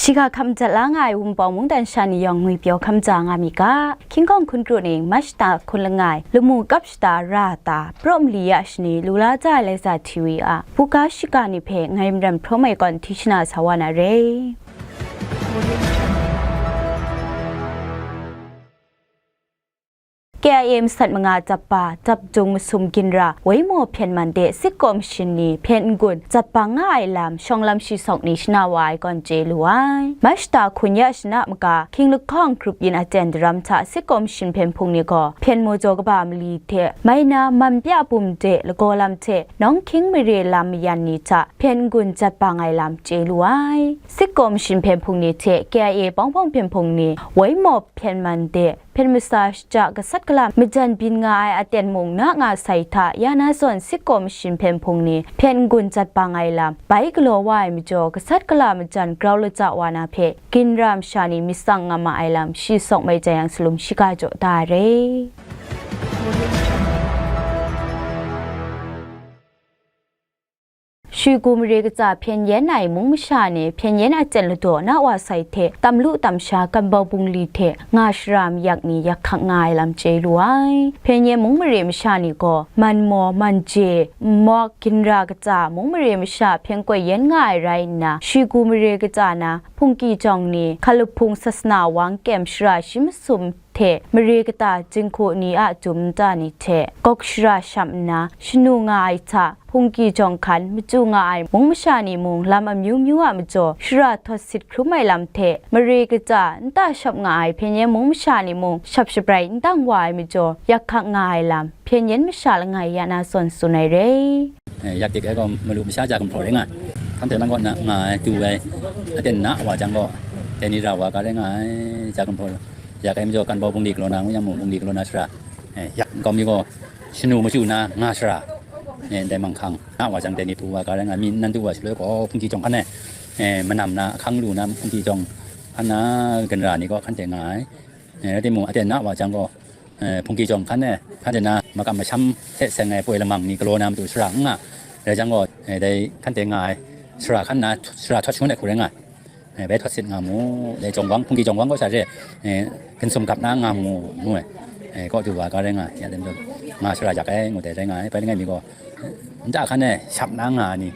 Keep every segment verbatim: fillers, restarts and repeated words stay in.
Shiga hkam jat la nga ai Wunpawng mungdan sha ni yawng ngwi pyaw hkam ja nga mi ga, King Kong hkun kru ning March ta hkun langai, lamu kap shata ra ta, praw mali ya shani lu la ja ai Laisa T V a, buga shiga ni hpe ngai Maram Hpraw Mai kawn hti shana sa wa na re. K I A masat manga jap ba, jap jung masum ginra, woi maw hpyen man de, sitkaw mashin ni hpyen n-gun jat bang nga ai lam, shawng lam shi sawk ni shana wa ai kawn chye lu ai. March ta hkun ya shana maga, King Lahkawng grup yin aten daram hta sitkaw mashin hpyen hpung ni gaw, hpyen majaw kaba mali hte, mai na man pya bum de lagaw lam hte, nawng hkying mare lam mayan ni hta hpyen n-gun jat bang ai lam chye lu ai. Sitkaw mashin hpyen hpung ni hte K I A bawng bawng hpyen hpung ni, woi maw hpyen man de, hpyen masa shaja gasat gala majan byin nga ai aten mung na nga sai hta, ya na zawn sitkaw mashin hpyen hpung ni hpyen n-gun jat bang ai lam, bai galaw wa ai majaw, gasat gala majan grau laja wa na hpe, ginra masha ni myit tsang nga ma ai lam, shi sawk mai jai yang salum shiga jaw da ai re. Shwigu mare katsa hpyen yen ai mung masha ni hpyen yen aten ladaw na wa sai hte, tam lu tam sha, ganbau bungli hte nga shara mayak ni yak hkak nga ai lam chye lu ai. Hpyen yen mung mare masha ni gaw, man maw, man je, nmawk, ginra katsa mung mare masha hpyen koi yen nga ai rai nna, shwigu mare katsa na, hpungki jawng ni, hkalup hpung sasana wang kem shara shi masum hte mare kata jinghku ni a jum nta ni hte gawk shara sham nna, shanu nga ai hta, hpungki jawng hkan, machyu nga ai mung masha ni mung lam amyu myu a majaw, shara htawt sit hkrum ai lam hte, mare kata nta shap nga ai hpyen yen mung masha ni mung shap shabrai n dang wa ai majaw, yak hkak nga ai lam, hpyen yen masha langai ya na zawn tsun ai re. Eh, yak dik ai gaw malu masha ja gumhpraw rai nga ai. Hkan hte lang kaw na nga ai, du ai, aten na wa jang gaw, dai ni ra wa ga rai nga ai, ja gumhpraw. Yak ai majaw, ganbau bungli galaw na ngu yang mung, bungli galaw na shara, eh, yak nkau mi gaw, shanu machyu na nga shara, eh, ndai manghkang na wa jang, dai ni pru wa ga rai nga ai, mi nan du wa shaloi gaw, hpungki jawng hkan e, eh, manam na, ahkang lu na, hpungki jawng hkan na, ginra ni gaw hkan hte nga ai. Eh, rai timung, aten na wa jang gaw, eh, hpungki jawng hkan e, hkan hte na, makam masham hte seng ai poi lamang ni galaw na matu shara n nga, rai jang gaw, eh, dai hkan hte nga ai, shara hkan na, shara htawt shangun ai hku rai nga ai. Eh, bai htawt sit nga mu, dai jawng wang, hpungki jawng wang kaw sha re, eh, ginsum gap na nga mu, ngu ai. Eh, kaw du wa ga rai nga, ya den du, nga shara yak ai, ngu dai rai nga ai, bai langai mi gaw, nta hkan e shap na nga ai ni,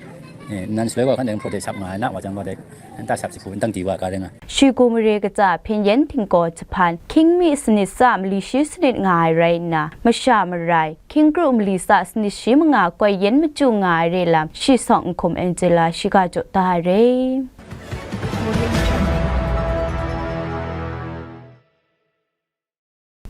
eh, nan shaloi gaw hkan dai hpraw de shap nga ai, na wa jang gaw dai, nta shap jahku n dang di wa ga rai nga. Shwigu mare katsa hpyen yen htinggaw jahpan, hkying mi sanit tsa mali shi sanit nga ai rai nna, masha marai, hkying kru mali tsa sanit shi manga koi yen machyu nga ai re lam, shi sawng n hkum Angela shiga jaw da ai re.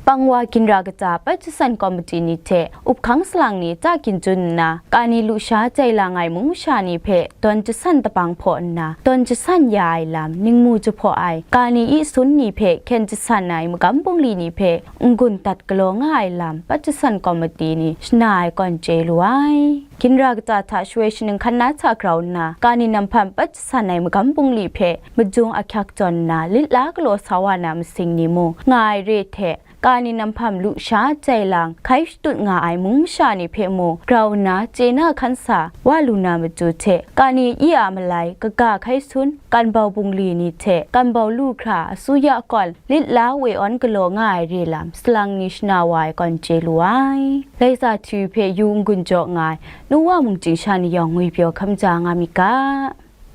Pangwa ginra kata pat jasan komiti ni hte up hkang salang ni ta ginjun nna, kani lusha jai lang ai mung masha ni hpe tawn jasan dabang hpaw nna, tawn jasan ya ai lam ningmu jahpaw ai, kani i sun ni hpe hkyen jasan ai magam bungli ni hpe n-gun dat galaw nga ai lam pat jasan komiti ni shana ai kawn chye lu ai. Ginra kata hta shawoi shaning hkan na hta grau nna, kani namhpam pat jasan ai magam bungli hpe majung ahkyak jawn nna, lit la galaw sa wa na masing ni mung nga ai re hte, kani namhpam lusha jai lang hkai shatut nga ai mung masha ni hpe mung grau nna chye na hkan sa wa lu na matu hte, kani i a malai kaga hkai sun, ganbau bungli ni hte ganbau lu hkra asuya kawn lit la we awn galaw nga ai re lam salang ni shana wa ai kawn chye lu ai. Laisa T V hpe yu n-gun jaw nga ai, nu wa mung chyingsha ni yawng ngwipyaw hkam ja nga mi ga.